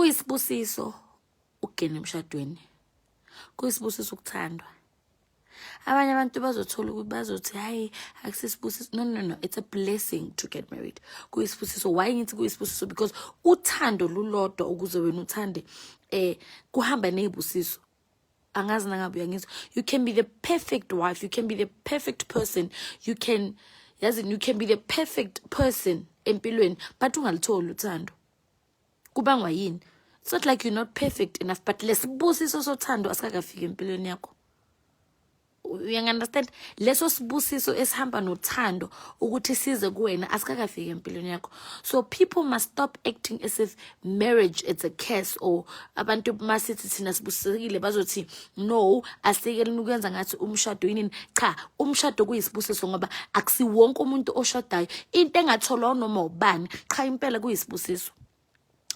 Kuyisibusiso ukungena emshadweni, kuyisibusiso ukuthandwa. Abanye abantu bazothola ukuthi bazothi, hayi, akusisibusiso. No, no, no, it's a blessing to get married. Kuyisibusiso. Why ngithi kuyisibusiso? Because uthando lulodwa, ukuze wena uthande, kuhamba nezibusiso. Angazi nangabe uyangizwa. You can be the perfect wife, you can be the perfect person, you can, yazini, you can be the perfect person empilweni, but ungalitholi uthando. Kubangwa yini? It's not like you're not perfect enough, but lesibusiso sothando asikakafiki empilweni yakho. Uyangi-understand? Leso sibusiso esihamba nothando ukuthi size kuwena asikakafiki empilweni yakho. So people must stop acting as if marriage, it's a curse, or abantu masithi thina sibusisekile bazothi no, asikeleni ukwenza ngathi umshado yinini. Cha, umshado kuyisibusiso, ngoba akusiwonke umuntu oshadayo. Into engatholwa noma ubani, cha, impela kuyisibusiso.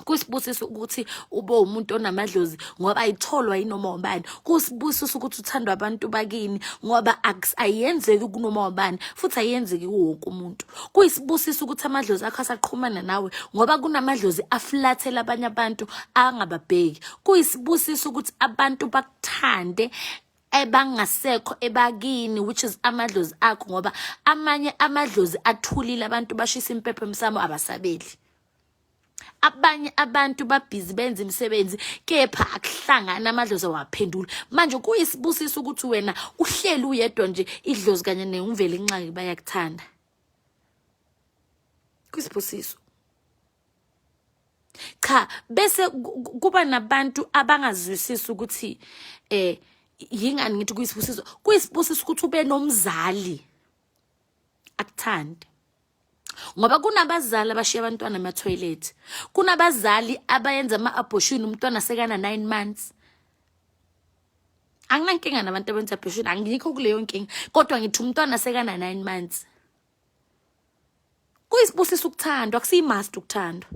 Kuyisibusiso ukuthi ube umuntu onamadlozi, ngoba ayitholwa yinoma ubani. Kusibusiso ukuthi uthandwa abantu bakini, ngoba ayenzeki kunoma ubani, futhi ayenzeki kuwo wonke umuntu. Kuyisibusiso ukuthi amadlozi akho asaqhumana nawe, ngoba kunamadlozi aflathela abanye abantu angababheki. Kuyisibusiso ukuthi abantu bakuthande ebangasekho ebakini, which is amadlozi akho, ngoba amanye amadlozi athulile, abantu bashisa impepho emsamo, abasabeli. Abanye abantu babhizi benza imisebenzi, kepha akuhlangana amadlozi, awaphendula. Manje kuyisibusiso ukuthi wena uhleli uyedwa nje, idlozi kanye neumveli inxaki bayakuthanda. Kuyisibusiso. Cha, bese kuba nabantu abangazwisisi ukuthi yingani ngithi kuyisibusiso. Kuyisibusiso ukuthi ube nomzali akuthande, ngoba kunabazali abashiya abantwana ema-toilet, kunabazali abayenza ama-abortion umntwana sekana 9 months. Anginankinga nabantu abenza abortion, angikho kuleyo nkinga, kodwa ngithi umntwana sekana 9 months. Kuyisibusiso ukuthandwa, akusiyi-must ukuthandwa.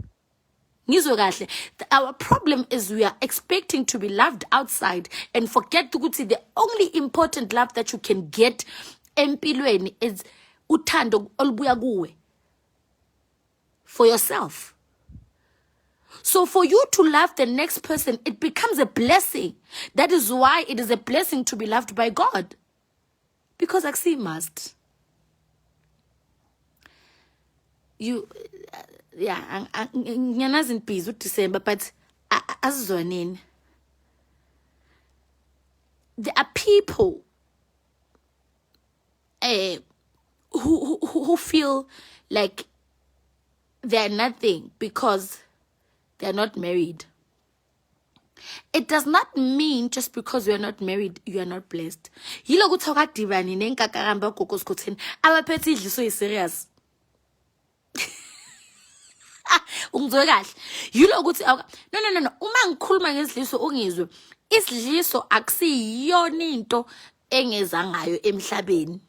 Ngizwe kahle, our problem is we are expecting to be loved outside and forget ukuthi the only important love that you can get empilweni is uthando olubuya kuwe for yourself. So for you to love the next person, it becomes a blessing. That is why it is a blessing to be loved by God, because akusiyi must. You, yeah, ngiyanazi nibhizi uDecember, but asizwaneni. There are people who feel like they're nothing because they're not married. It does not mean just because you are not married you are not blessed. Yilo kuthi awukadibani nenkakaramba gogo sikhotheni abaphethe idliso yi-serious. Ungizwe kahle? Yilo ukuthi no, no, no, no, uma ngikhuluma ngesidliso, ungizwe, isidliso akusiyona into engeza ngayo emhlabeni,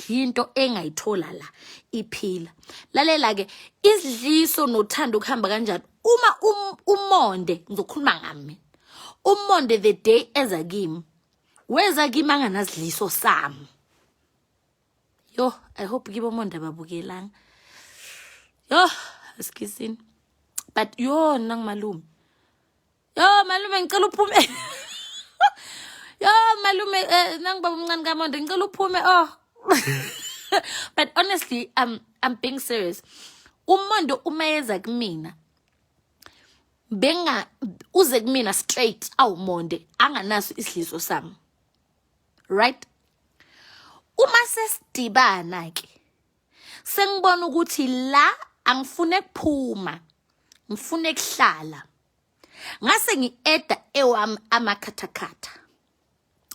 yinto engayithola la iphila. Lalela ke, isidliso nothando kuhamba kanjani? Uma uMonde, ngizokhuluma ngami, uMonde the day eza kimi, weza kimi anganazidliso sami. Yo, I hope kibo Monde ababukelanga. Yo, asikisini, but yo, nangimalume, yo malume, ngicela uphume. Yo malume, nangibaba umncane kaMonde, ngicela uphume. Oh, but honestly, I'm being serious. UMondo uma yeza kumina, benga uze kumina straight awuMonde anganaso isidliso sami, right? Uma sesidibana ke, sengibona ukuthi la angifune kuphuma, ngifune kuhlala, ngase ngi-adda ewami amakhathakhatha.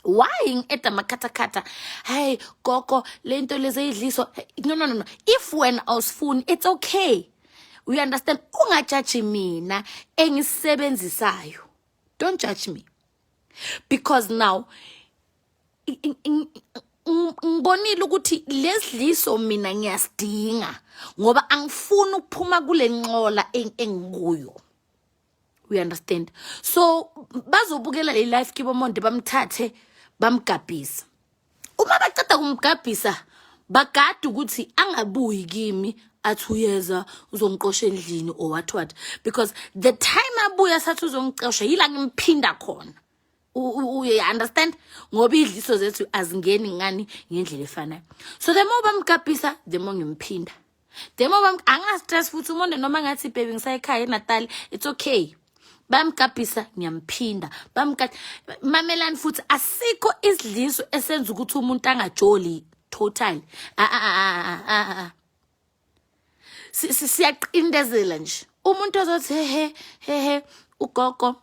Why ngi-adda amakhathakhatha? Hey gogo, lento lezi eyidliso, no, no, no, no. If wena awusifuni, it's okay. You understand? Ungajaji mina engisisebenzisayo. Don't judge me, because now ngibonile ukuthi lesidliso mina ngiyasidinga, ngoba angifuni ukuphuma kule nqola engikuyo. You understand? So bazobukela le life kibo Monde, bamthathe bamgabhisa. Uma baceda kumgabhisa, bagada ukuthi angabuyi kimi. Athi uyeza uzongiqosha endlini or what what, because the time abuya sathi uzongiqosha, yila ngimphinda khona. Uye understand, ngoba idliso zethu azingeni ngani ngendlela efanayo. So the more bamgabhisa, the more ngimphinda, the more bam anga-stress futhi umuntu. Noma ngathi, "Baby, ngisayekhaya eNatal," it's okay. Bamgabhisa, ngiyamphinda. Bamka mamelani futhi, asikho isidliso esenza ukuthi umuntu angajoli total. Ah, ah, ah, ah, ah. Siyaqindezela nje. Umuntu ozothi, "Hehe hehe, ugogo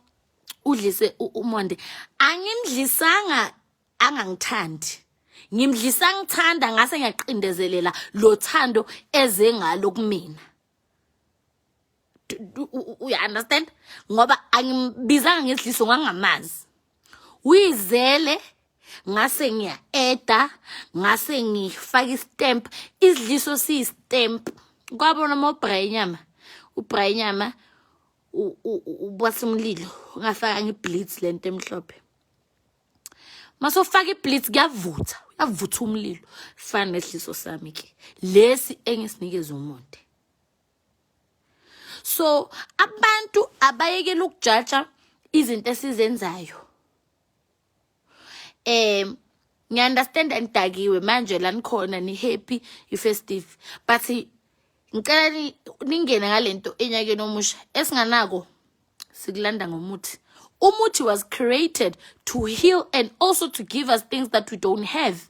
udlise uMonde," angimdlisanga angangithandi, ngimdlisa ngithanda, ngase ngiyaqindezelela lo thando eze ngalo kumina. Uya understand? Ngoba angimbizanga ngesidliso, ngangamazi, uyizele, ngase ngiya-eda, ngase ngifaka istamp. Isidliso siyistamp. Kwabona uma ubraye inyama, ubraye inyama, ubasa umlilo, ungafaka ngeblitz lento emhlophe. Masofaka iblitz, kuyavutha, uyavutha umlilo. Fana nesidliso sami ke lesi engisinikeza uMonde. So abantu abayekela ukujaja izinto esizenzayo. Ngiya-understand anidakiwe manje la nikhona, ni happy, i-festive, but ngicela ningene ngalento enyakeni omusha. Esinganako sikulanda ngomuthi. Umuthi was created to heal and also to give us things that we don't have.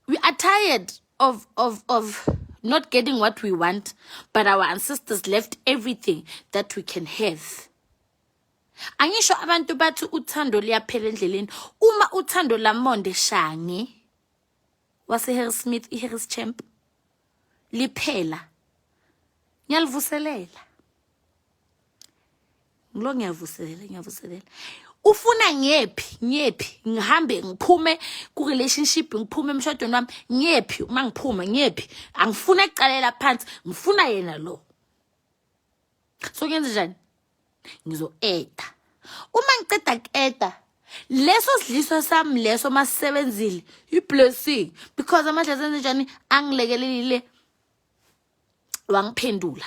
We are tired of not getting what we want, but our ancestors left everything that we can have. Angisho abantu bathi uthando liyaphela endleleni. Uma uthando laMonde Shange wase Harrismith, iHarris Champ, liphela, ngiyalivuselela ngilo, ngiyavuselela, ngiyavuselela. Ufuna ngiyephi? Ngiyephi? Ngihambe ngiphume ku-relationship, ngiphume emshadweni wami, ngiyephi? Uma ngiphuma, ngiyephi? Angifuna kucalela phansi, ngifuna yena lo. So kuyenze njani? Ngizo-eda. Uma ngiceda ku-eda leso sidliso sami leso, masisebenzile, i-blessing, because amadla senze njani? Angilekelelile, wangiphendula.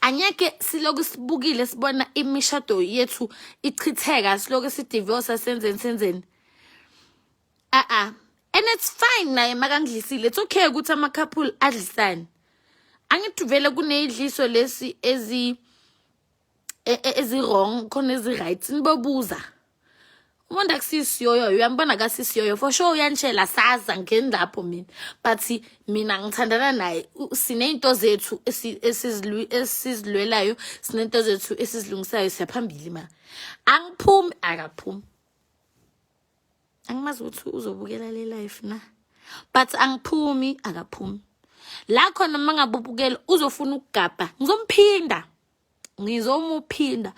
Angeke siloku sibukile, sibona imishado yethu ichitheka, siloku sidivorce, senzeni senzeni. Ah ah, and it's fine naye makangidlisile. It's okay ukuthi ama-couple adlisane. Angithi vele kuneyidliso lesi ezi wrong, khona ezi-right. Nibobuza umuntu, akusisiyoyo, uyambona kasisiyoyo for sure, uyanitshela saza ngeni lapho. Mina, but mina ngithandana naye, siney'nto zethu esizilwelayo, sinento zethu esizilungisayo, siyaphambili. Ma angiphumi, akaphumi. Angimazi ukuthi uzobukela le life na, but angiphumi, akaphumi. La khona uma ngabe ubukela, uzofuna ukugabha, ngizomphinda, ngizomuphinda.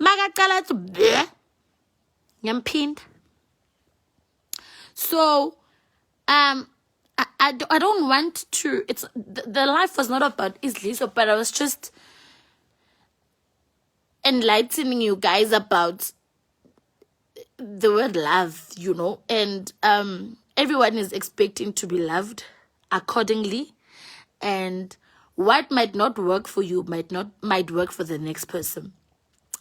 Makacala athi ble, ngiyamphinda. So I don't want to, it's the life was not about isidliso, but I was just enlightening you guys about the word love, and everyone is expecting to be loved accordingly, and what might not work for you might not might work for the next person.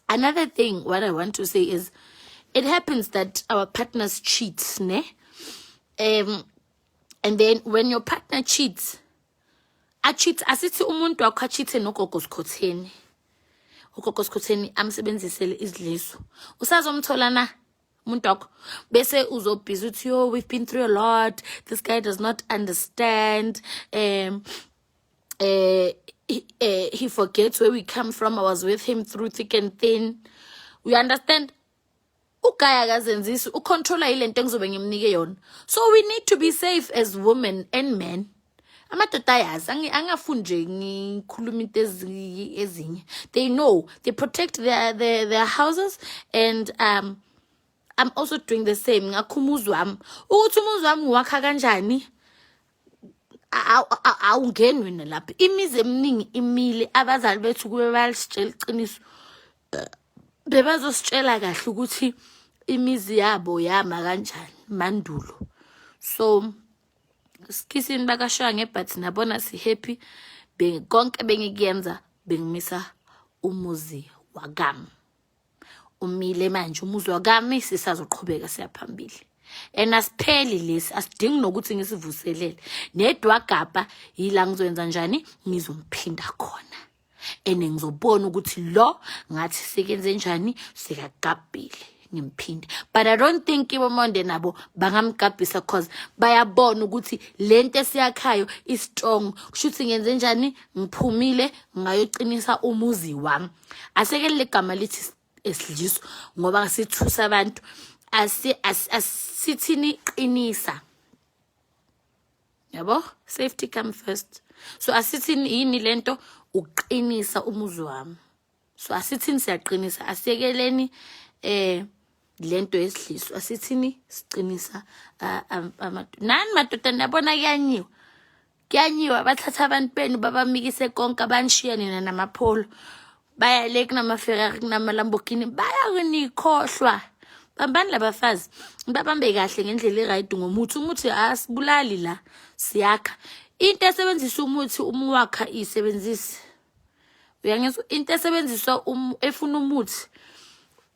Another thing what I want to say is, it happens that our partners cheat, ne? And then when your partner cheats, acheat, asithi umuntu wakho achithe nogogo Sikhotheni, ugogo Sikhotheni amsebenzisele izidliso, usazomthola na umuntu wakho? Bese uzobhiza uthi, "Yo, we've been through a lot, this guy does not understand, he forgets where we come from. I was with him through thick and thin." We understand ugaya akazenzisi, ucontrola yile nto engizobe ngimnike yona. So we need to be safe as women and men. Amadoda ayazi, angafuni nje ngikhuluma into ezinye. They know, they protect their houses, and I'm also doing the same. Ngakho umuzi wami, ukuthi umuzi wami ngiwakha kanjani, awungeni wena lapho. Imizi eminingi imile. Abazali bethu kube bayalisitshela iqiniso, bebazositshela kahle ukuthi Imizi yabo yama kanjani mandulo? So skisini bakaShange, but nabona si-happy. Konke bengikuyenza, bengimisa umuzi wakami umile. Manje umuzi wakami sisazoqhubeka siyaphambili and asipheli lesi, asidingi nokuthi ngisivuselele nedwagabha. Yila ngizoyenza njani, ngizomphinda khona and ngizobona ukuthi lo ngathi sekenze njani, sekagabhile, ngimphinde. But I don't think ibomonde nabo bangamgabhisa, 'cause bayabona ukuthi lento esiyakhayo i-strong. Kusho ukuthi ngenze njani? Ngiphumile ngayoqinisa umuzi wami. Asekele legama lithi esidliso ngoba sithusa abantu. Asithini qinisa, yabo? Safety come first. So asithini yini lento? Uqinisa umuzi wami. So asithini siyaqinisa, asiyekeleni lento yesidliso. Asithini siqinisa nani madoda. Niyabona, kuyanyiwa, kuyanyiwa. Bathatha abantu benu babamikise konke, abanishiya nina namapholo, baya le kunama-Ferrari, kunama-Lamborghini, bayakunikhohlwa. Bambani labafazi, babambe kahle ngendlela e-right ngomuthi. Umuthi asibulali la, siyakha. Into esebenzisa umuthi uma wakha, isebenzise. Uyangizwa? Into esebenziswa efuna umuthi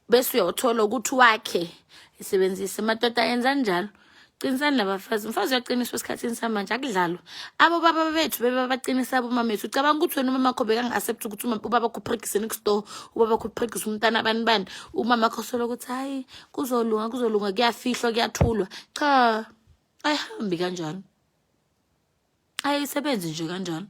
bese uyawuthola ukuthi wakhe, isebenzise. Madoda, yenza njalo, qinisani labafazi. Umfazi uyaqiniswa esikhathini samanje, akudlalwa. Abo baba bethu bebabaqinisa abomama bethu. Ucabanga ukuthi wena umama wakho bekanga-accept ukuthi ubaba wakho uphrekise next door, ubaba wakho uphrekise umntana abani bani, umama wakho solo ukuthi hayi, kuzolunga, kuzolunga, kuyafihlwa, kuyathulwa? Cha, ayihambi kanjalo, ayisebenzi nje kanjalo.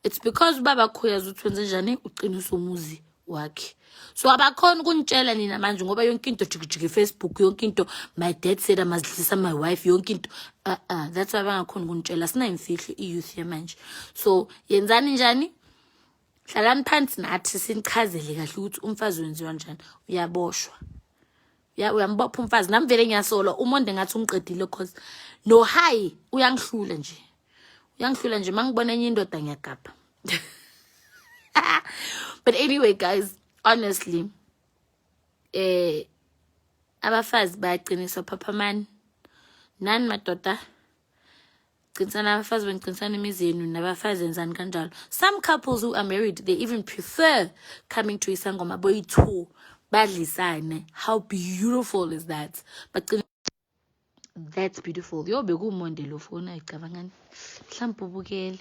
It's because ubaba kho uyazi ukuthi wenze njani, uqinisa umuzi wakhe. So abakhona ukunitshela nina manje ngoba yonke into jikijiki Facebook, yonke into, "My dad said I must dlisa my wife," yonke into. That's why bangakhona ukunitshela. Sinayimfihlo i-youth yamanje. So yenzani njani? Hlalani phansi nathi sinichazele kahle ukuthi umfazi wenziwa njani. Uyaboshwa, ya, uyambopha umfazi. Nami vele ngiyasola uMonde ngathi umqedile, 'cause no, hayi, uyangihlula nje, uyangihlula nje. Mangibona enye indoda ngiyagabha. But anyway guys, honestly, abafazi bayaqiniswa. Phaphamani nani madoda, qinisana abafazi benu, qinisana imizi yenu nabafazi, enzani kanjalo. Some couples who are married, they even prefer coming to isangoma boyi-two, badlisane. How beautiful is that? Bagcina, that's beautiful. Yo, bekuwuMonde lo foni ayicabangani, mhlawumbe ubukele.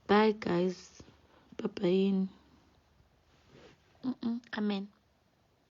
Bye guys, babayini. Amen.